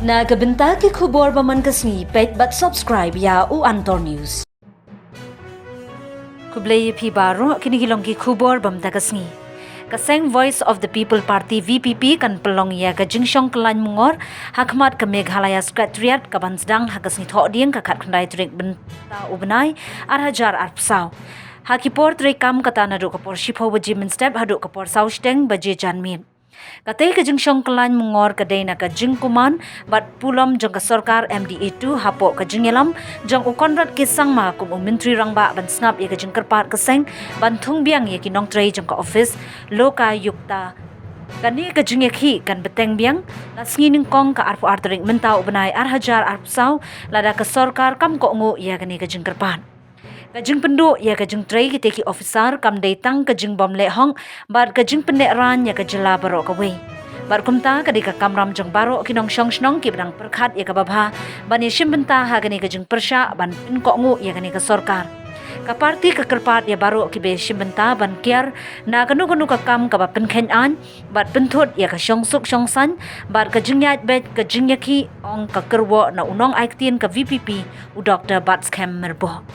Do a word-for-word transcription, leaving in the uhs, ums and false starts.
Na ka bynta ki khubor ba man ka sngi, peit bad subscribe ïa u Antor News. Khublei ïa phi baroh, kine ki long ki khubor ba mynta ka sngi. Ka seng Voice of the People Party, V P P, kan pynlong ïa ka jingshong kyllain mungor ha khmat ka Meghalaya Secretariat, ka ban sdang ha ka sngi Thohdieng, ka khatkhyndai tarik mynta u bnai, ar hajar arphew saw. Ha ki por treikam, kata naduh ka por shiphew baje mynstep haduh ka por saw shiteng baje janmiet. Katei ka jingshong kyllain mungor ka dei na ka jingkuman bad pulom jong ka sorkar M D A two hapoh ka jingïalam jong u Conrad K Sangma kum u Myntri Rangbah ban sngap ïa ka jingkyrpad ka seng ban thung biang ïa ki nongtrei jong ka ophis Lokayukta. Kane ka jingïakhih kan bteng biang la sngi nyngkong, ka arphew ar tarik mynta u bnai, ar hajar arphew saw, lada ka sorkar kam kohnguh ïa kane ka jingkyrpad. Ka jingpynduh ïa ka jingtrei kitei ki officer kam dei tang ka jingbym leh hok bad ka jingpynlehrain ïa ka jylla baroh kawei. Bad kumta ka dei ka kamram jong baroh ki nongshong shnong kiba dang pyrkhat ïa kaba bha ban ïashim bynta ha kane ka jingpyrshah ban pynkohnguh ïa kane ka sorkar. Ka party ka kyrpad ïa baroh kiba ïashim bynta ban kiar na kano kano ka kam kaba pynkheiñ aiñ bad pynthut ïa ka shongsuk shongsaiñ bad ka jingïaid beit ka jingïakhih, ong ka kyrwoh na u nongai ktien ka V P P, u Doktor Batskhem Myrboh.